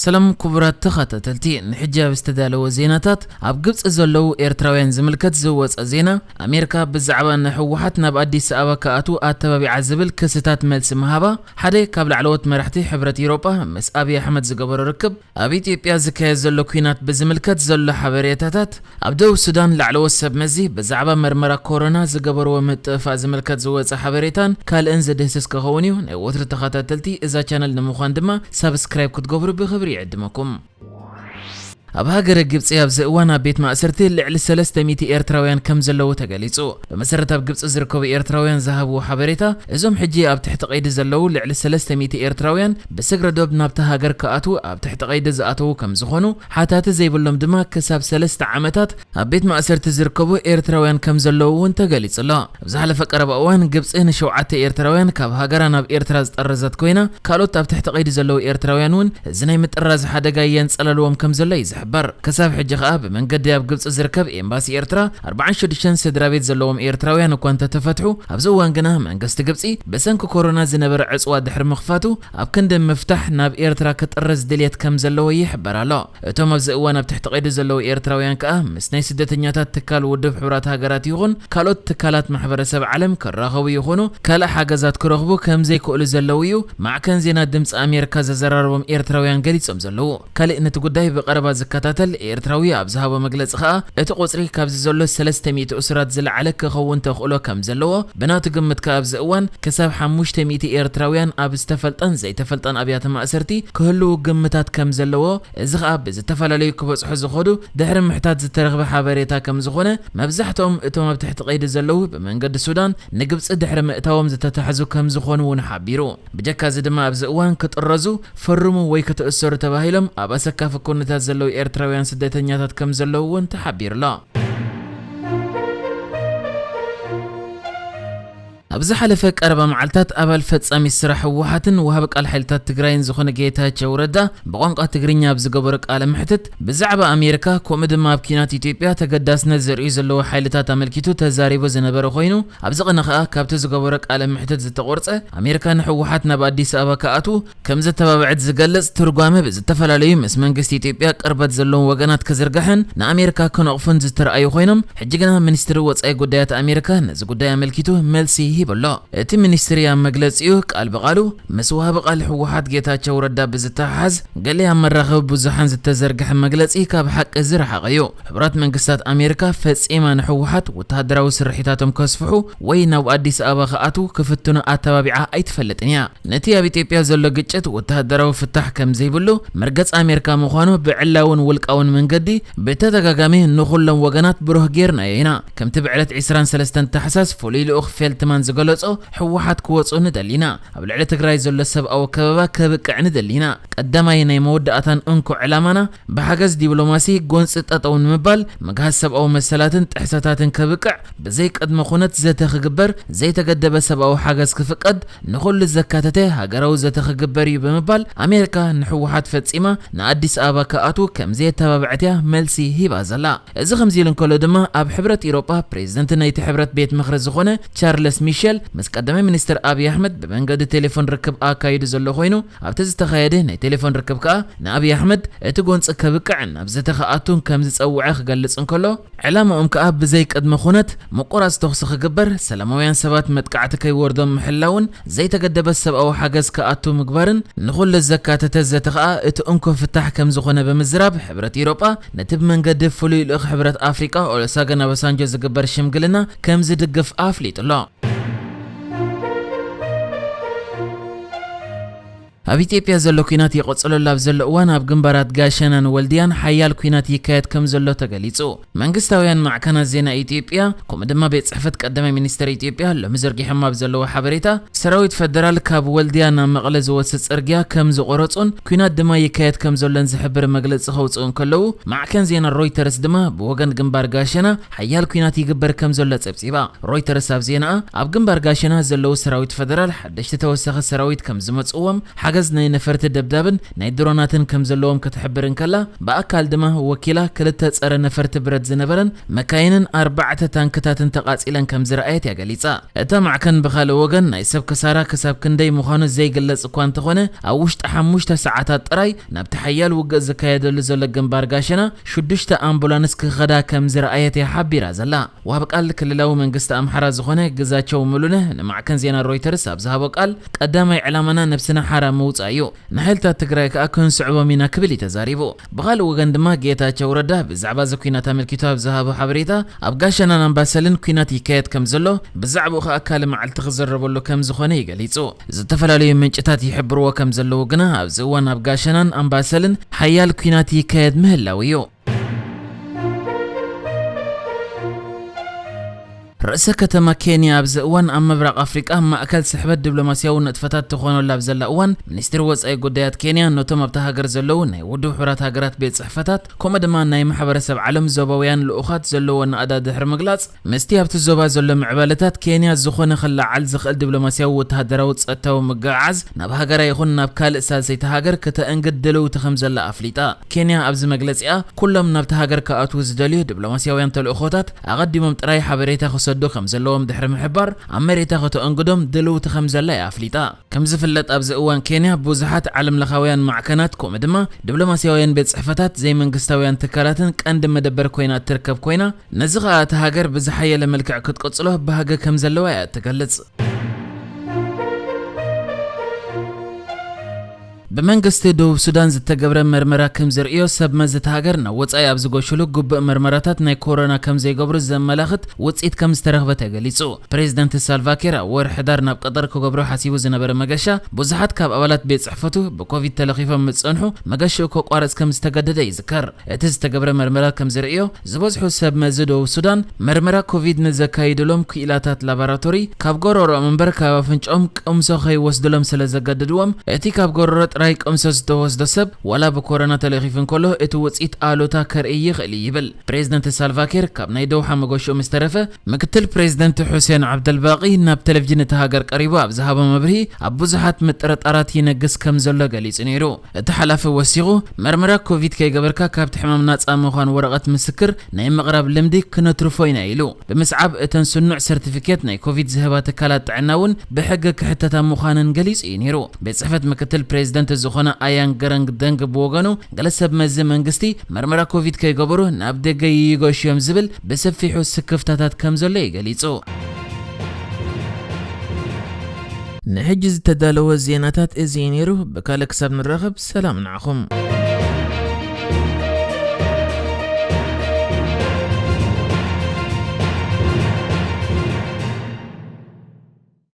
ሰላም ክቡራት ተኸታተልቲ፣ ንሕጂ ኣብ ዝተዳለወ ዜናታት፣ ኣብ ግብጺ ዘለዉ ኤርትራውያን ዝምልከት ዝወጸ ዜና፣ ኣሜሪካ ብዛዕባ ንህወሓት ናብ ኣዲስ ኣበባ ክኣትዉ ኣተባቢዓ ዝብል ክስታት መልሲ ምሃባ፣ ሓደ ካብ ላዕለዎት መራሕቲ ሕብረት ኤውሮጳ ምስ ኣብይ ኣሕመድ ዝገበሮ ርክብ፣ ኣብ ኢትዮጵያ ዝካየድ ዘሎ ኲናት ብዝምልከት ዘሎ ሓበሬታታት፣ ኣብ ደቡብ ሱዳን ላዕለዎት ሰብ መዚ ብዛዕባ መርመራ ኮሮና ዝገበርዎ ምጥፍፋእ ዝምልከት ዝወጸ ሓበሬታን ካልእን ዝድህስስ ክኸውን እዩ። ናይ ወትሩ ተኸታተልቲ እዛ ቻነል ንምዃን ድማ ሳብስክራይብ ክትገብሩ ብኽብሪ ይዕድመኩም። ኣብ ሃገረ ግብጺ ኣብዚ እዋን ኣብ ቤት ማእሰርቲ ልዕሊ ሰለስተ ሚእቲ ኤርትራውያን ከም ዘለዉ ተገሊጹ። ብመሰረት ኣብ ግብጺ ዝርከቡ ኤርትራውያን ዝሃብዎ ሓበሬታ፣ እዞም ሕጂ ኣብ ትሕቲ ቀይዲ ዘለዉ ልዕሊ ሰለስተ ሚእቲ ኤርትራውያን ብስግረ ዶብ ናብታ ሃገር ክኣትዉ ኣብ ትሕቲ ቀይዲ ዝኣተዉ ከም ዝኾኑ፣ ሓታቲ ዘይብሎም ድማ ክሳብ ሰለስተ ዓመታት ኣብ ቤት ማእሰርቲ ዝርከቡ ኤርትራውያን ከም ዘለዉ እውን ተገሊጹ ኣሎ። ኣብ ዝሓለፈ ቀረባ እዋን ግብጺ ንሸውዓተ ኤርትራውያን ካብ ሃገራ ናብ ኤርትራ ዝጠረዘት ኮይና፣ ካልኦት ኣብ ትሕቲ ቀይዲ ዘለዉ ኤርትራውያን እውን እዚ ናይ ምጥራዝ ሓደጋ የንጸለልዎም ከም ዘሎ እዩ ዝሕበር። ክሳብ ሕጂ ከኣ ብመንገዲ ኣብ ግብጺ ዝርከብ ኤምባሲ ኤርትራ ኣርባዓን ሽዱሽተን ስድራ ቤት ዘለዎም ኤርትራውያን እኳ እንተተፈትሑ፣ ኣብዚ እዋን ግና መንግስቲ ግብጺ ብሰንኪ ኮሮና ዝነበረ ዕጽዋ ድሕሪ ምኽፋቱ ኣብ ክንዲ ምፍታሕ ናብ ኤርትራ ክጥረዝ ድልየት ከም ዘለዎ ይሕበር ኣሎ። እቶም ኣብዚ እዋን ኣብ ትሕቲ ቀይዲ ዘለዉ ኤርትራውያን ከኣ ምስ ናይ ስደተኛታት ትካል ውድብ ሕቡራት ሃገራት ይኹን ካልኦት ትካላት ማሕበረሰብ ዓለም ክራኸቡ ይኹኑ ካልእ ሓገዛት ክረኽቡ ከም ዘይክእሉ ዘለዉ እዩ ማዕከን ዜና ድምፂ ኣሜሪካ ዘዘራረቦም ኤርትራውያን ገሊጾም ዘለዉ። ካልእ ነቲ ጉዳይ ብቐረባ ዝከታተል ኤርትራዊ ኣብ ዝሃቦ መግለጺ ከኣ እቲ ቁጽሪ ካብዚ ዘሎ ሰለስተ ሚእቲ እሱራት ዝለዓለ ክኸውን ተኽእሎ ከም ዘለዎ ብናቱ ግምት ከኣ ኣብዚ እዋን ክሳብ ሓሙሽተ ሚእቲ ኤርትራውያን ኣብ ዝተፈልጠን ዘይተፈልጠን ኣብያተ ማእሰርቲ ክህልዉ ግምታት ከም ዘለዎ፣ እዚ ኸኣ ብዝተፈላለዩ ክበጽሑ ዝኸዱ ድሕሪ ምሕታት ዝተረኽበ ሓበሬታ ከም ዝኾነ፣ መብዛሕትኦም እቶም ኣብ ትሕቲ ቀይዲ ዘለዉ ብመንገዲ ሱዳን ንግብጺ ድሕሪ ምእታዎም ዝተታሕዙ ከም ዝኾኑ እውን ሓቢሩ። ብጀካ እዚ ድማ ኣብዚ እዋን ክጥረዙ፣ ፈርሙ ወይ ክትእሰሩ ተባሂሎም ኣብ ኣሰካፊ ኩነታት ዘለዉ ኤርትራውያን ስደተኛታት ከም ዘለዉ እውን ተሓቢሩ ኣሎ። ኣብ ዝሓለፈ ቀረባ መዓልታት ኣባል ፈጻሚ ስራሕ ህወሓትን ወሃቢ ቃል ሓይልታት ትግራይን ዝኾነ ጌታቸው ረዳ ብቋንቋ ትግርኛ ኣብ ዝገበሮ ቃለ መሕትት ብዛዕባ ኣሜሪካ ከምኡ ድማ ኣብ ኲናት ኢትዮጵያ ተገዳስነት ዘርእዩ ዘለዉ ሓይልታት ኣመልኪቱ ተዛሪቡ ዝነበረ ኮይኑ ኣብዚ ቅነ ከኣ ካብቲ ዝገበሮ ቃለ መሕትት ዝተቖርጸ ኣሜሪካ ንህወሓት ናብ ኣዲስ ኣበባ ክኣትዉ ከም ዘተባብዐት ዝገልጽ ትርጓመ ብዝተፈላለዩ ምስ መንግስቲ ኢትዮጵያ ቅርበት ዘለዎም ወገናት ክዝርጋሕን ንኣሜሪካ ክነቕፉን ዝተረኣዩ ኮይኖም፣ ሕጂ ግና ሚኒስትሪ ወጻኢ ጉዳያት ኣሜሪካ ነዚ ጉዳይ ኣመልኪቱ መልሲ ሂቡ ኣሎ። እቲ ሚኒስትሪ ኣብ መግለጺኡ ቃል ብቓሉ ምስ ወሃቢ ቃል ህወሓት ጌታቸው ረዳ ብዝተሓሓዝ ገለ ኣብ መራኸቢ ብዙሓን ዝተዘርግሐ መግለጺ ካብ ሓቂ ዝረሓቐ እዩ። ሕቡራት መንግስታት ኣሜሪካ ፈጺማ ንህወሓት ወተሃደራዊ ስርሒታቶም ከስፍሑ ወይ ናብ ኣዲስ ኣበባ ክኣትዉ ክፍትኑ ኣተባቢዓ ኣይትፈልጥን እያ። ነቲ ኣብ ኢትዮጵያ ዘሎ ግጭት ወተሃደራዊ ፍታሕ ከም ዘይብሉ፣ መርገጽ ኣሜሪካ ምዃኑ ብዕላውን ውልቃውን መንገዲ ብተደጋጋሚ ንኹሎም ወገናት ብሩህ ጌርናዮ ኢና። ከምቲ ብዕለት ዕስራን ሰለስተን ታሕሳስ ፍሉይ ልኡኽ ፌልትማን ዝገለጾ፣ ህወሓት ክወጹ ንደሊ ኢና። ኣብ ልዕሊ ትግራይ ዘሎ ሰብኣዊ ከበባ ከብቅዕ ንደሊ ኢና። ቀዳማይ ናይ መወዳእታን እንኮ ዕላማና ብሓገዝ ዲፕሎማሲ ጎንጺ ጠጠው ንምባል፣ ምግሃስ ሰብኣዊ መሰላትን ጥሕሰታትን ከብቅዕ፣ ብዘይ ቅድመ ኩነት ዘተ ክግበር፣ ዘይተገደበ ሰብኣዊ ሓገዝ ክፍቀድ፣ ንኹሉ ዘካተተ ሃገራዊ ዘተ ክግበር እዩ ብምባል፣ ኣሜሪካ ንህወሓት ፈጺማ ንኣዲስ ኣበባ ክኣትዉ ከም ዘየተባብዐት እያ መልሲ ሂባ ዘላ። እዚ ከምዚ ኢሉ እንከሎ ድማ፣ ኣብ ሕብረት ኢሮጳ ፕሬዝደንት ናይቲ ሕብረት ቤት ምኽሪ ዝኾነ ቻርለስ ሚሸል ምስ ቀዳማይ ሚኒስትር ኣብይ ኣሕመድ ብመንገዲ ቴሌፎን ርክብ ኣካይዱ ዘሎ ኮይኑ፣ ኣብቲ ዝተኻየደ ናይ ቴሌፎን ርክብ ከኣ ንኣብይ ኣሕመድ እቲ ጎንጺ ከብቅዕን ናብ ዘተ ክኣቱን ከም ዝጸውዐ ክገልጽ እንከሎ፣ ዕላማኦም ከኣ ብዘይ ቅድመ ኩነት ምቁራጽ ተኹሲ ክግበር፣ ሰላማውያን ሰባት መጥቃዕቲ ከይወርዶም ምሕላውን ዘይተገደበ ሰብኣዊ ሓገዝ ክኣቱ ምግባርን ንኹሉ ዘካተተ ዘተ ከኣ እቲ እንኮ ፍታሕ ከም ዝኾነ ብምዝራብ፣ ሕብረት ኢሮጳ ነቲ ብመንገዲ ፍሉይ ልኡኽ ሕብረት ኣፍሪቃ ኦሉሰጉን ኦባሳንጆ ዝግበር ሽምግልና ከም ዝድግፍ ኣፍሊጡ ኣሎ። ኣብ ኢትዮጵያ ዘሎ ኲናት ይቕጽለሉ ኣብ ዘሎ እዋን፣ ኣብ ግንባራት ጋሸናን ወልድያን ሓያል ኲናት ይካየድ ከም ዘሎ ተገሊጹ። መንግስታውያን ማዕከናት ዜና ኢትዮጵያ፣ ከምኡ ድማ ቤት ጽሕፈት ቀዳማይ ሚኒስተር ኢትዮጵያ ሎሚ ዘርጊሖም ኣብ ዘለዉ ሓበሬታ፣ ሰራዊት ፈደራል ካብ ወልድያ ናብ መቐለ ዝወስድ ጽርግያ ከም ዝቖረጹን ኲናት ድማ ይካየድ ከም ዘሎን ዝሕብር መግለጺ ከውጽኡ እንከለዉ፣ ማዕከን ዜና ሮይተርስ ድማ ብወገን ግንባር ጋሸና ሓያል ኲናት ይግበር ከም ዘሎ ጸብጺባ። ሮይተርስ ኣብ ዜናኣ፣ ኣብ ግንባር ጋሸና ዘለዉ ሰራዊት ፈደራል ሓደሽቲ ተወሳኺ ሰራዊት ከም ዝመጽእዎም፣ ሓገዝ ናይ ነፈርቲ ደብዳብን ናይ ድሮናትን ከም ዘለዎም ክትሕብር እንከላ፣ ብኣካል ድማ ወኪላ ክልተ ጸረ ነፈርቲ ብረት ዝነበረን መካይንን ኣርባዕተ ታንክታትን ተቓጺለን ከም ዝረኣየት እያ ገሊጻ። እታ ማዕከን ብኻልእ ወገን ናይ ሰብ ክሳራ ክሳብ ክንደይ ምዃኑ ዘይግለጽ እኳ እንተኾነ፣ ኣብ ውሽጢ ሓሙሽተ ሰዓታት ጥራይ ናብቲ ሓያል ውግእ ዝካየደሉ ዘሎ ግንባር ጋሸና ሽዱሽተ ኣምቡላንስ ክኸዳ ከም ዝረኣየት እያ ሓቢራ ዘላ። ወሃቢ ቃል ክልላዊ መንግስቲ ኣምሓራ ዝኾነ ግዛቸው ሙሉነህ ንማዕከን ዜና ሮይተርስ ኣብ ዝሃቦ ቃል፣ ቀዳማይ ዕላማና ነብስና ሓራ ምውጻእ እዩ፣ ንሓይልታት ትግራይ ከኣ ክንስዕቦም ኢና ክብል እዩ ተዛሪቡ። ብኻልእ ወገን ድማ ጌታቸው ረዳ ብዛዕባ እዚ ኲናት ኣመልኪቱ ኣብ ዝሃቦ ሓበሬታ፣ ኣብ ጋሸናን ኣምባሰልን ኲናት ይካየድ ከም ዘሎ፣ ብዛዕባኡ ከኣ ካልእ መዓልቲ ክዝረበሉ ከም ዝኾነ እዩ ገሊጹ። ዝተፈላለዩ ምንጭታት ይሕብርዎ ከም ዘለዉ ግና፣ ኣብዚ እዋን ኣብ ጋሸናን ኣምባሰልን ሓያል ኲናት ይካየድ ምህላው እዩ። ርእሰ ከተማ ኬንያ ኣብዚ እዋን ኣብ ምብራቕ ኣፍሪቃ ማእከል ስሕበት ዲፕሎማስያዊ ንጥፈታት ትኾነሉ ኣብ ዘላ እዋን፣ ሚኒስትሪ ወጻኢ ጉዳያት ኬንያ ነቶም ኣብታ ሃገር ዘለዉ ናይ ውድብ ሕቡራት ሃገራት ቤት ጽሕፈታት፣ ከምኡ ድማ ናይ ማሕበረሰብ ዓለም ዞባውያን ልኡኻት ዘለዎ ናእዳ ድሕሪ ምግላጽ፣ ምስቲ ኣብቲ ዞባ ዘሎ ምዕባለታት ኬንያ ዝኾነ ክለዓል ዝኽእል ዲፕሎማስያዊ፣ ወተሃደራዊ፣ ጸጥታዊ ምግዕዓዝ ናብ ሃገራ ይኹን ናብ ካልእ ሳልሰይቲ ሃገር ከተእንግድ ድልውቲ ከም ዘላ ኣፍሊጣ። ኬንያ ኣብዚ መግለጺኣ፣ ኩሎም ናብቲ ሃገር ክኣትዉ ዝደልዩ ዲፕሎማስያውያን ተልእኾታት ኣቐዲሞም ጥራይ ሓበሬታ ክሰዱ ከም ዘለዎም ድሕሪ ምሕባር፣ ኣብ መሬታ ከተእንግዶም ድልውቲ ከም ዘላ እያ ኣፍሊጣ። ከም ዝፍለጥ፣ ኣብዚ እዋን ኬንያ ብዙሓት ዓለምለኻውያን ማዕከናት፣ ከምኡ ድማ ዲፕሎማስያውያን ቤት ጽሕፈታት፣ ዘይመንግስታውያን ትካላትን ቀንዲ መደበር ኮይና እትርከብ ኮይና፣ ነዚ ኸኣ እታ ሃገር ብዝሓየለ መልክዕ ክትቅጽሎ ባህጊ ከም ዘለዋ እያ እትገልጽ። ብመንግስቲ ደቡብ ሱዳን ዝተገብረ መርመራ ከም ዘርእዮ፣ ሰብ መዚ እታ ሃገር ናብ ወጻኢ ኣብ ዝገሹሉ ግቡእ መርመራታት ናይ ኮሮና ከም ዘይገብሩ ዘመላኽት ውጽኢት ከም ዝተረኽበ ተገሊጹ። ፕሬዚደንት ሳልቫኪር ኣብ ወርሒ ሕዳር ናብ ቀጠር ክገብሮ ሓሲቡ ዝነበረ መገሻ፣ ብዙሓት ካብ ኣባላት ቤት ጽሕፈቱ ብኮቪድ ተለኺፎም ምስ ጸንሑ፣ መገሽኡ ከቋርጽ ከም ዝተገደደ ይዝከር። እቲ ዝተገብረ መርመራ ከም ዘርእዮ፣ ዝበዝሑ ሰብ መዚ ደቡብ ሱዳን መርመራ ኮቪድ ንዘካይድሎም ክኢላታት ላቦራቶሪ ካብ ጎረሮኦም እምበር ካብ ኣፍንጫኦም ቅምሶ ከይወስድሎም ስለ ዘገድድዎም፣ እቲ ካብ ጎረሮ ጥራይ ቅምሶ ዝተወስዶ ሰብ ዋላ ብኮሮና ተለኺፉ እንከሎ እቲ ውጽኢት ኣሉታ ከርኢ ይኽእል እዩ ይብል። ፕሬዚደንት ሳልቫኪር ካብ ናይ ደውሓ መገሽኡ ምስ ተረፈ፣ ምክትል ፕሬዚደንት ሑሴን ዓብደልባቂ ናብ ቴሌቪዥን እታ ሃገር ቀሪቡ ኣብ ዝሃቦ መብርሂ፣ ኣብ ብዙሓት ምጥርጣራት ይነግስ ከም ዘሎ ገሊጹ ነይሩ። እቲ ሓላፊ ወሲኹ፣ መርመራ ኮቪድ ከይገበርካ ካብቲ ሕማም ናጻ ምዃን ወረቐት ምስክር ናይ ምቕራብ ልምዲ ክነትርፎ ኢና ኢሉ። ብምስዓብ እተን ስኑዕ ሰርቲፊኬት ናይ ኮቪድ ዝህባ ትካላት ጥዕና እውን ብሕጊ ክሕተታ ምዃነን ገሊጹ እዩ ነይሩ። ቤት ጽሕፈት ምክትል ፕሬዚደንት ዝኾነ ኣያን ገረንግ ደንግ ብወገኑ፣ ገለ ሰብ መዚ መንግስቲ መርመራ ኮቪድ ከይገበሩ ናብ ደገ ይገሹ እዮም ዝብል ብሰፊሑ ስክፍታታት ከም ዘሎ እዩ ገሊጹ። ንሕጂ ዝተዳለወ ዜናታት እዚ እዩ ነይሩ። ብካልእ ክሳብ ንራኸብ ሰላም ንዓኹም።